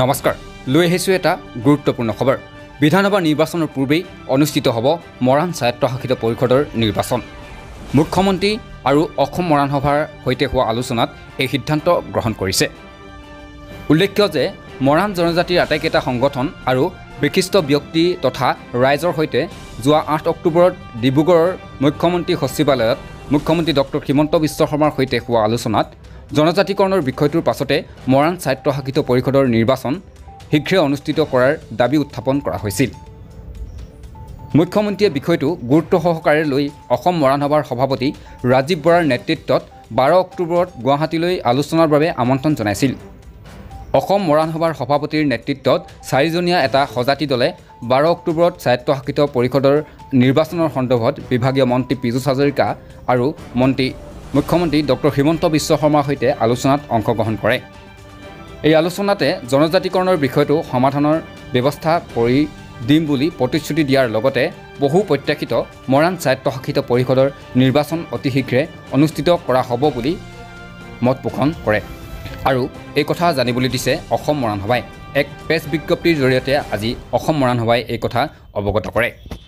নমস্কাৰ, লৈ আহিছোঁ এটা গুৰুত্বপূৰ্ণ খবৰ। বিধানসভা নিৰ্বাচনৰ পূৰ্বেই অনুষ্ঠিত হ'ব মৰাণ স্বায়ত্তশাসিত পৰিষদৰ নিৰ্বাচন। মুখ্যমন্ত্ৰী আৰু অসম মৰাণ সভাৰ সৈতে হোৱা আলোচনাত এই সিদ্ধান্ত গ্ৰহণ কৰিছে। উল্লেখ্য যে মৰাণ জনজাতিৰ আটাইকেইটা সংগঠন আৰু বিশিষ্ট ব্যক্তি তথা ৰাইজৰ সৈতে যোৱা ৮ অক্টোবৰত ডিব্ৰুগড়ৰ মুখ্যমন্ত্ৰী সচিবালয়ত মুখ্যমন্ত্ৰী ডক্টৰ হিমন্ত বিশ্ব শৰ্মাৰ সৈতে হোৱা আলোচনাত জনজাতিকৰণৰ বিষয়টোৰ পাছতে মৰাণ স্বায়ত্তশাসিত পৰিষদৰ নিৰ্বাচন শীঘ্ৰে অনুষ্ঠিত কৰাৰ দাবী উত্থাপন কৰা হৈছিল। মুখ্যমন্ত্ৰীয়ে বিষয়টো গুৰুত্ব সহকাৰে লৈ অসম মৰাণ সভাৰ সভাপতি ৰাজীৱ বৰাৰ নেতৃত্বত ১২ অক্টোবৰত গুৱাহাটীলৈ আলোচনাৰ বাবে আমন্ত্ৰণ জনাইছিল। অসম মৰাণ সভাৰ সভাপতিৰ নেতৃত্বত চাৰিজনীয়া এটা সজাতি দলে ১২ অক্টোবৰত স্বায়ত্তশাসিত পৰিষদৰ নিৰ্বাচনৰ সন্দৰ্ভত বিভাগীয় মন্ত্ৰী পীযুষ হাজৰিকা আৰু মুখ্যমন্ত্ৰী ডক্টৰ হিমন্ত বিশ্ব শৰ্মাৰ সৈতে আলোচনাত অংশগ্ৰহণ কৰে। এই আলোচনাতে জনজাতিকৰণৰ বিষয়টো সমাধানৰ ব্যৱস্থা কৰি দিম বুলি প্ৰতিশ্ৰুতি দিয়াৰ লগতে বহু প্ৰত্যাশিত মৰাণ স্বায়ত্তশাসিত পৰিষদৰ নিৰ্বাচন অতি শীঘ্ৰে অনুষ্ঠিত কৰা হ'ব বুলি মত পোষণ কৰে আৰু এই কথা জানিবলৈ দিছে অসম মৰাণ সভাই। এক প্ৰেছ বিজ্ঞপ্তিৰ জৰিয়তে আজি অসম মৰাণ সভাই এই কথা অৱগত কৰে।